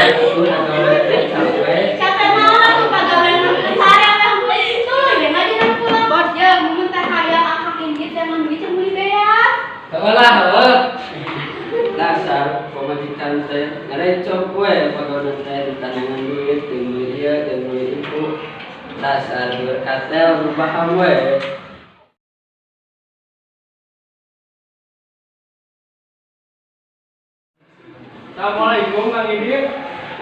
Capek. Capek naon tuh pagawean mah sare apa itu ya ngaji nang pulang. Bos ya mun teh hayang akang indit jangan duit jeung meuli beas. Heeh lah, heeh. Dasar pamajikan teh ngarecok we pagawean teh ditanangan duit jeung meuli ieu jeung meuli itu. Dasar berkatel paham we. Assalamualaikum Kang Idin.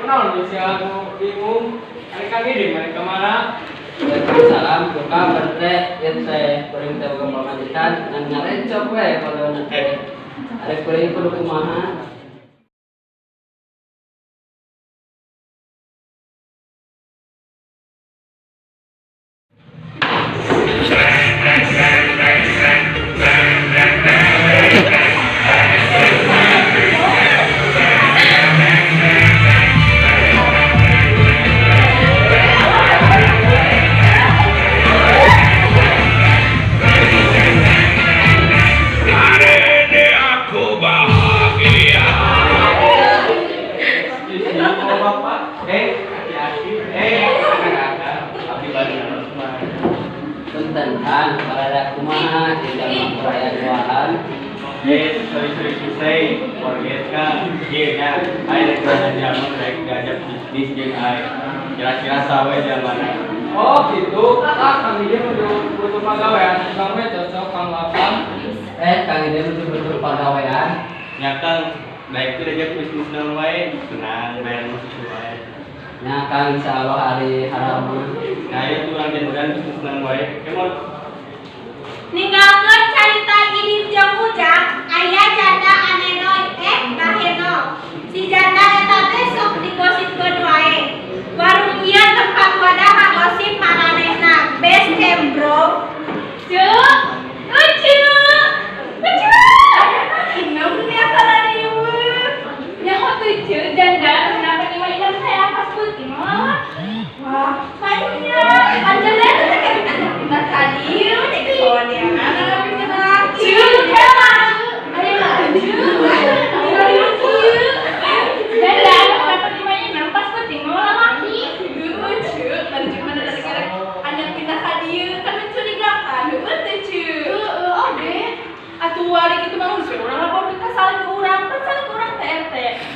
Kunaon bisi aku bingung. Ari Kang Idin balik ka mana? Waalaikumsalam, buka teh ieu teh kuring teh boga pamajikan ngan ngarecok we pagawean teh. Ari kuring kudu kumaha? Hari ini aku bahagia. Di oh bapak. Hati-hati. Ada. Abdi bari mah. Punten Kang, parada kumaha jeung jalma aya jualan. Sorry sorry susah. Forget Kang. Ieu nya aya rek nanya jalma rek diajak bisnis jeung aing. Kira-kira sawe jalmana. Oh, gitu. Ah, Kang Idin butuh pagawean. Kang we cocok Kang Lapang. Kang Idin butuh pagawean. Nya Kang, daek teh diajak bisnis naon wae, tenang, bayar mah sesuai. Nya Kang insyaallah ari haram mah. Nah, ieu tuh urang janjian bisnis naon wae. Kemot. Ninggalkeun carita Idin jeung Ujang, aya janda anenoy kaheno. Si janda eta teh sok digosipkeun wae. Warung ieu tempat wadah ngagosip maranehna. Best camp bro. Ceu, lucu. Lucu. Inam biasa dari ieu. Nyaho tuh cu, janda kenapa nih mah inam saya pas putih mah. Wah, banyak. Anjana eta teh kayak anak pintar ka dieu, teh kesolehan anak pintar. Cu, kela. Ayo cu. Ayo cu. Janda kenapa nih mah inam pas putih mah lalaki. Lucu, baru cuma ada sekarang anak pindah ka dieu kan mencurigakan, heueuh teh cu. Heeh, oge. Atuh wari kitu mah geus urang lapor ka saling ke urang, kan saling ke urang teh RT.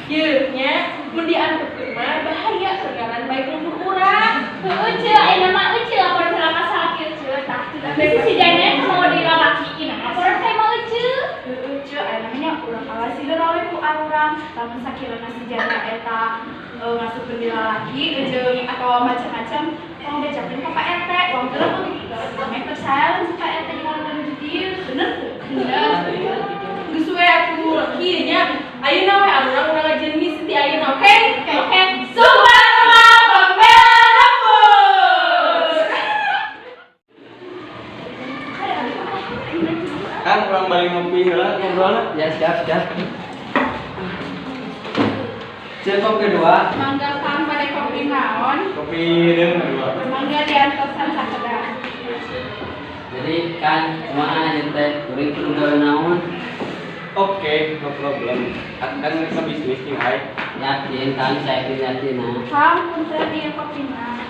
Yeuh nya, mun diantepkeun mah bahaya ngaran baik lembur urang. Heeh, cu, ayeuna mah euceu lapor heula ka salaki euceu tah. Bisi si janda mau dilalaki ina lapor teh mah euceu. Heeh, cu, aya namanya urang awasi heula we ku arurang. Lamun sakirana si janda eta ngasupkeun di lalaki jeung atau macam-macam tong bejakeun ka Pak RT. Uang teh lamun kami percaya lamun Pak RT jeung anu di dieu. Bener teu? Bener. Geus we atuh kieu nya. Ayeuna we arurang urang ngajeun misi ti ayeuna, oke? Oke. Sumpah pembela lembur. Kang urang balik ngopi heula ngobrolna. Ya siap siap. Ceu kopi dua. Mangga Kang bade kopi naon? Kopi deung dua. Mangga diantosan sakedap. Jadi kan kumaha ieu teh kuring kudu gawe naon? Oke, no problem. Akang bisa bisnis jeung aing. Yakin Kang saya yakin nah. Kang punten ieu kopina.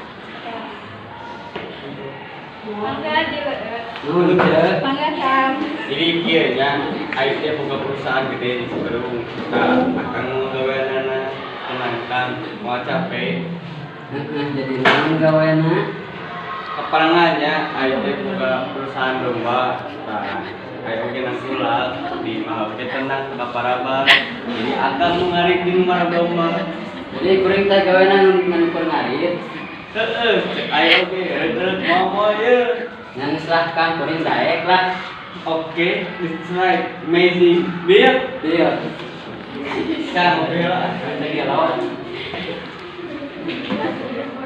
Mangga dileueut. Nuhun ceu. Mangga Kang. Jadi kieu nya, aing teh boga perusahaan gede di Ciberung. Nah, akang mau gaweanana tenang Kang, moal capek. Heeh, jadi naon gaweana? Kaparangannya aing teh boga perusahaan domba. Nah, aing oge nangkulak di imah oge tenang ka paraban. Jadi akang nu ngarit di nu domba. Jadi kuring teh gaweana ngan ukur ngarit. Heeh, cek aing oge reut moal ye. Ngan geus lah Kang kuring daek lah. Oke, it's right. Amazing. Deal. Deal. Kang ngopi lah. Teh gelo.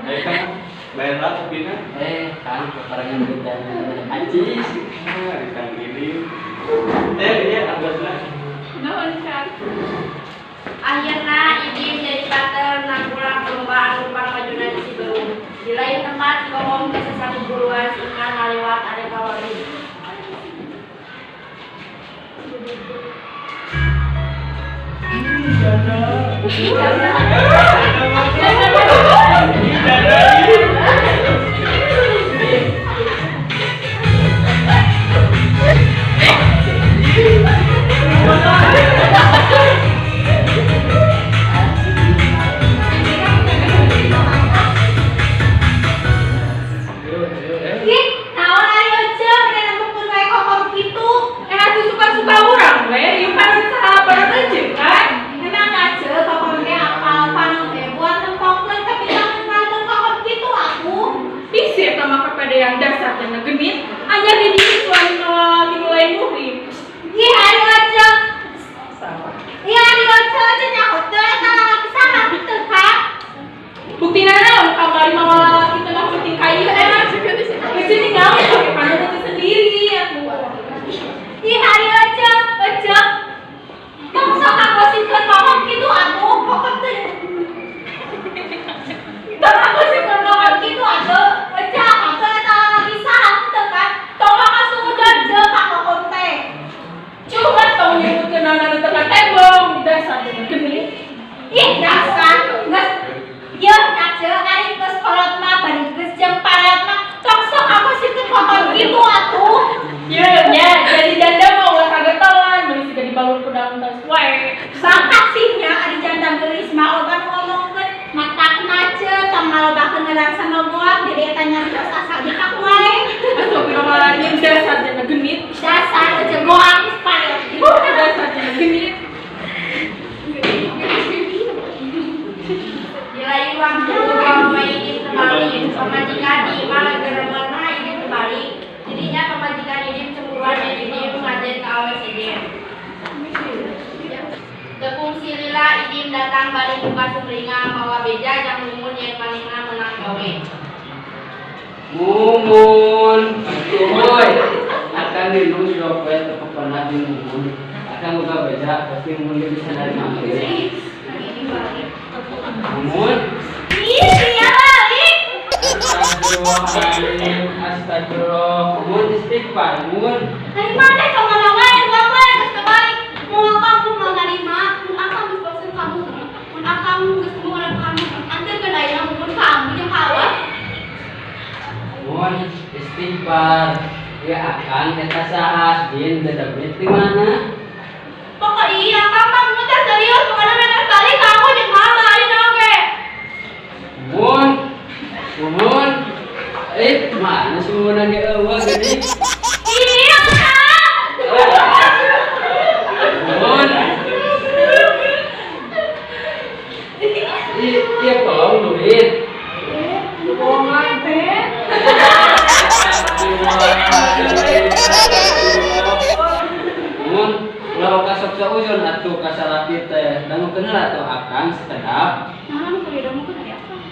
Ayo Kang, bayar lah kopina. Kang keparangan duit dan acis. Ah, di Kang Idin. Iya, anggotna. Nuhun Kang. Akhirna Idin jadi partner nanggulang domba anu pangmajuna di Ciberung. Di lain tempat ngomong ke sesama buruan ikan ngaliwat arek kawari. Janda. Ih, naon ari Ece meni nembongkeun wae kokom kitu? Eh atuh suka-suka urang we, ieu panon saha panon Ece kan? Memang aja kokom ge apal panon teh buat nembongkeun tapi jangan ngandung kokom kitu atuh. Ih si eta mah kepedean dasar janda genit. Anyar di dieu suami mawa dimulai muhrim. Ih, ari Ece. Salah. Ih, ari Ece Ece nyaho teu eta lalaki saha kitu kan? Buktina naon kamari mawa lalaki tengah penting ka ieu eh. Ece ningali pake panon Ece sendiri atuh. Ih, ari Ece, Ece. Tong sok ngagosipkeun kokom kitu atuh, kokom teh. Tong ngagosipkeun kokom kitu atuh. Ece apal teu eta lalaki saha kitu kan? Tong maka suudzon je ka kokom teh. Cuma tong nyebutkeun naon anu tengah tembong dasar janda genit. Ih, dasar geus ieu aja ari geus kolot mah bari geus jeung parat mah tong sok ngagosipkeun kokom kitu atuh. Ye nya jadi janda mah ulah kagetolan meuni siga dibalur ku daun tos wae. Bakat sih nya ari janda geulis mah ogan ngomongkeun matakna ce tong ngalobakeun ngaran sama goang jadi eta nyarios asal dikak wae. Atuh pira dasar janda genit. Dasar aja goang geus paret. Dasar janda genit. Di lain waktu bahwa Idim terbalik, pamajikan di imah geremetna Idim terbalik. Jadinya pamajikan Idim cemburuan dan Idim ngajen ka awe sejen. Tepung silila Idim datang balik muka sumringah mawa beja jang Mumun yen manehna meunang gawe. Mumun, atuh Akang minum sudah poe teu pernah di Mumun. Akang boga beja pasti Mumun ge bisa narima oge. Mumun. Ih, sia balik. Astagfirullahaladzim, astagfirullah. Mumun istighfar, Mumun. Dari mana ka mana wae gua wae geus terbalik. Moal kamu moal narima, mun akang geus bosen kamu. Mun akang geus bosen kamu, anterkeun ayeuna mun ka ambu jeung ka awa. Mumun istighfar. Ya akang eta saha jin dedemit di mana? Pokok iya, akang mah mun teh serius, pokokna meh balik ka aku jeung mama ayeuna oge. Mumun, Mumun. Eh, mana si Mumun ge eueuh geuning? Iya, Kak. Mumun. Ih, iya tolong duit. Bohongan teh. Mun, ulah ka sok saeujeun atuh ka salaki teh. Dangukeun heula atuh akang sekedap. Nah, nu kudu dangukeun ari akang.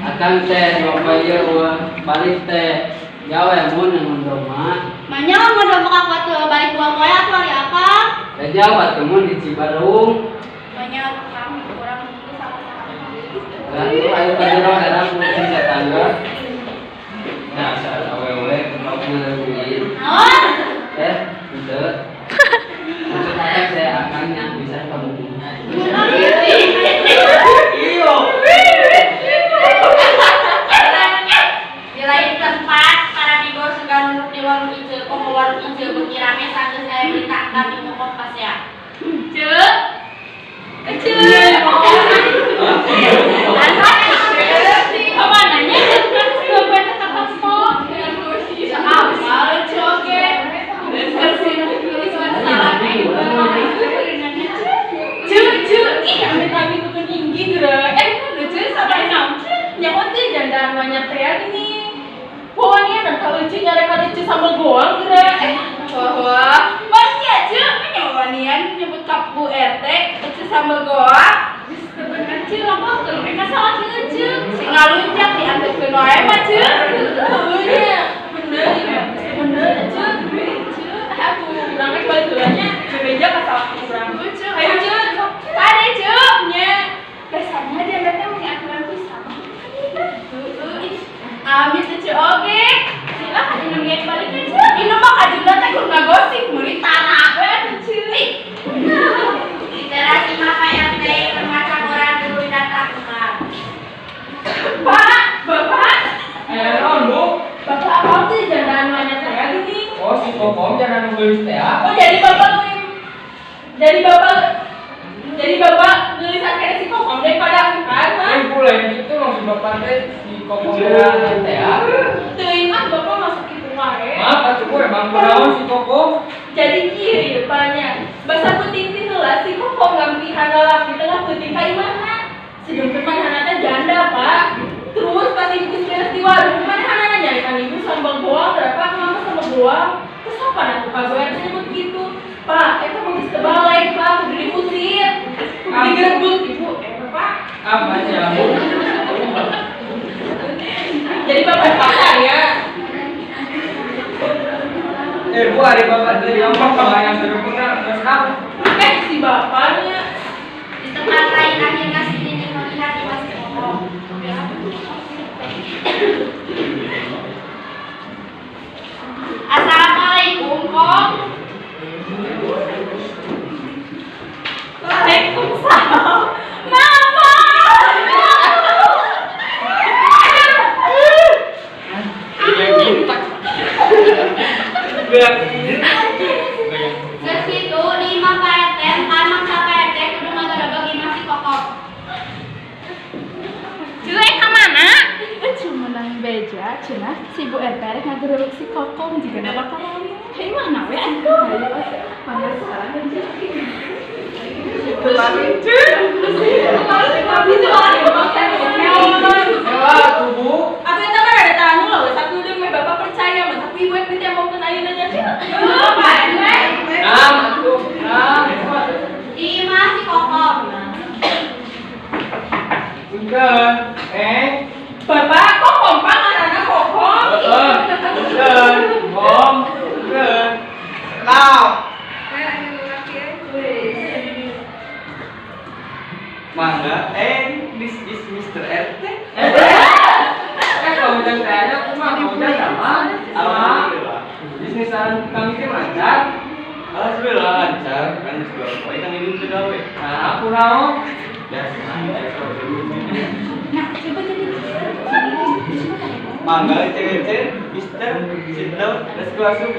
Akang teh dua ieu eueuh balik teh. Gawe mun ngondong mah. Manya ngondong ka kuat teu balik dua poe atuh ari akang. Da jauh atuh mun di Cibarung. Banyak kami kurang mungkin sama sama. Lalu ayo ka jero herang kucing tetangga. Dasar awewe kumaha duit. Naon? Eh, henteu. Maksud akang teh akangnya bisa kamu. Iyo. Di lain tempat, para bigo segan nunduk di warung Ice, komo warung Ice beuki rame sanggeus aya berita enggan di pokok pasea. Ceu. Ece. Kamana nya kan geus teh katempo. Apal Ice oge. Ceu, ceu, ih amit amit tuh tinggi geura. Eh, lucu sampai naon ceu? Nyaho teh janda anu anyar teh gini. Pokoknya dan kalau Ece nyarekan Ece sambal goang geura. Eh, Wah, wah. Wania Ceu, nya wanian nyebut ka Bu RT, Ece sambal goang. Geus teu bener Ceu laporkeun we ka salaki Ece. Sing ngalunjak dianteupkeun wae mah Ceu. Heueuh nya, bener ya. Bener Ece, Ece. Eh, atuh urang rek balik heula nya. Bebeja ka salaki urang. Lucu. Ayo Ceu. Kade Ceu. Nya. Dasarnya dia teh meni aturan pisan. Heeh, ih. Amit Ece oge. Sila ka dina ngiek balik Ceu. Ini mah kajuna teh kudu ngagosip meuli Tara. We atuh Ceu. Di teras imah Pak RT. Jadi bapak ngelisan kene si Kokom daripada aku kan? Ibu lain gitu maksud bapak teh si Kokom teh ya. Teuing mah bapak masuk kitu wae. Maaf atuh Bu emang kunaon si Kokom? Jadi kieu di depannya. Basa peuting ti heula si Kokom ngampihan lalaki tengah peuting ka imahna. Sedengkeun manehna teh janda, Pak. Terus pas ibu beres di warung manehna nyarikan ibu sambal goang berapa mama sambal goang. Terus apa atuh Pak gue nyebut gitu. Pak, eta mah geus tebalik, Pak, kudu diusir. Kudu digerebek ibu, eta Pak. Apa sih, Bu? Jadi bapak percaya. Bu, hari bapak tadi ngomong kalau yang seru-seru terus apa? Si bapaknya. Di tempat lain akhirnya si Nini melihat imah si Kokom. Assalamualaikum, Kom. Waalaikumsalam. Mama. Ke situ di imah Pak RT, kan maksa Pak RT kudu ngagerebek imah si Kokom. Cuy, ka mana? Cuma menang beja, cenah si Bu RT rek ngagerebek si Kokom jika nama kamu. Hei mana we atuh? Ayo mana sekarang Aku itu kan ada tahan loh, tapi udah meh bapak percaya mah, tapi ibu yang mau kenalin aja sih. Di imah si Kokom. Punten, Bapak kok kompak anak Kokom? Punten, Kom, punten. Kau. Mangga, this is Mr. RT. Kalau udah tanya, aku mah udah sama. Alhamdulillah. Bisnis kami itu lancar. Alhamdulillah lancar. Kan geus dua poe kang ini teu gawe. Nah, aku naon? Biasa. Nah, coba jadi. Mangga cewek-cewek, Mister, sit down, let's go asup.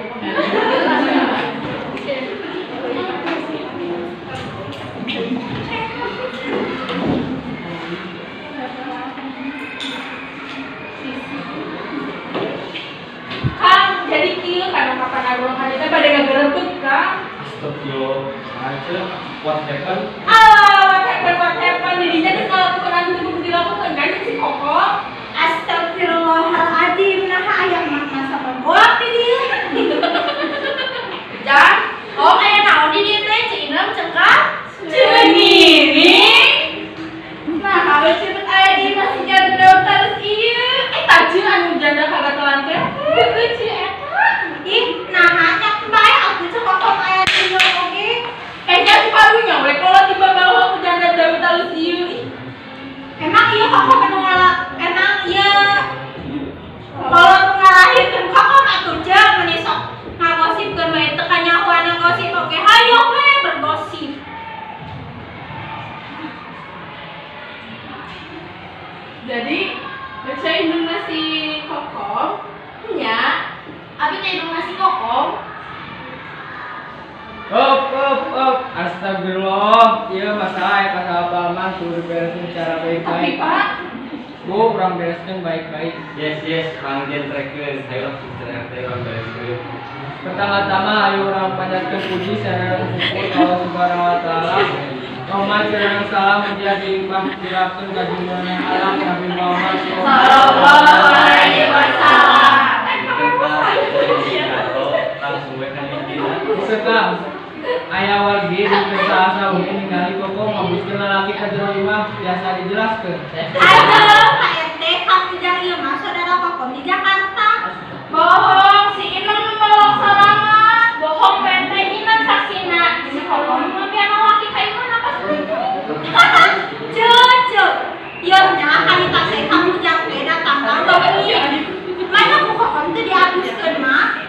Kang, jadi kieu kana kapan aruang harita bade ngagerebek, Kang. Astagfirullah, saja what happened? Ah, what happened? Didinya geus ngalakukeun anu teu kudu dilakukeun kan si Kokom. Astagfirullahaladzim, nah aya mah sama goak di dieu. Jang, oh aya naon di dieu teh Ceu Inem cengkah? Ceu Nini. Nah, awe cepet aya di masih janda terus ieu. Eta ceuk anu janda kagatelan teh. Heueuh ceuk eta. Ih, nah nyak bae atuh Ceu Kokom aya di dieu oge. Jangan parunya we kalau tiba bawa ke janda daun talus ieu. Ih, Emang ieu Kokom anu ngala emang ieu kalau nu ngalahirkeun Kokom atuh jeung meuni sok ngagosipkeun we teu kanyahoan gosip oge hayo we bergosip. Jadi, baca indung nasi Kokom. Nya, abi teh indung nasi Kokom. Op, op, op. Astagfirullah. Iya masalah ya masalah paman kudu beresin secara Tapi baik-baik. Pak, Bu, kurang bereskeun baik-baik. Yes, yes, Kang Jentrekeun. Hayo Mr. RT urang bereskeun. Pertama-tama ayo urang panjatkeun puji sareng syukur ka Allah Subhanahu wa taala. Rahmat sareng salam mugia dilimpah-limpahkeun ka junjungan alam Nabi Muhammad Sallallahu alaihi wasallam. Langsung we kan intina. Beserta aya wargi di desa asa wengi ningali Kokom ngabuskeun lalaki ka jero imah biasa dijelaskeun. Aduh, Pak RT, Kang Ujang ieu mah saudara Kokom di Jakarta. Bohong, si Inem nu melok sorangan. Bohong Pak RT, Inem saksina. Si Kokom mah pian laki ka imah apa selingkuh. Cucu, ieu nya harita teh Kang Ujang teh datang wengi. Mana ku Kokom teh diabuskeun mah?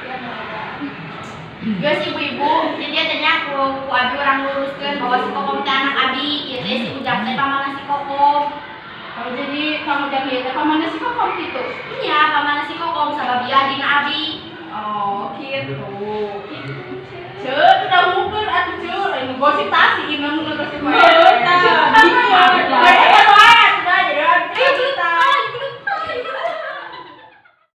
Geus ibu-ibu, jadi dia tanya ku abi urang luruskeun bahwa si Kokom teh anak abi, ieu teh si Ujang teh pamanna si Kokom. Oh, jadi Kang Ujang ieu teh pamanna si Kokom kitu? Iya, pamanna si Kokom sabab ieu adina abi. Oh, kitu.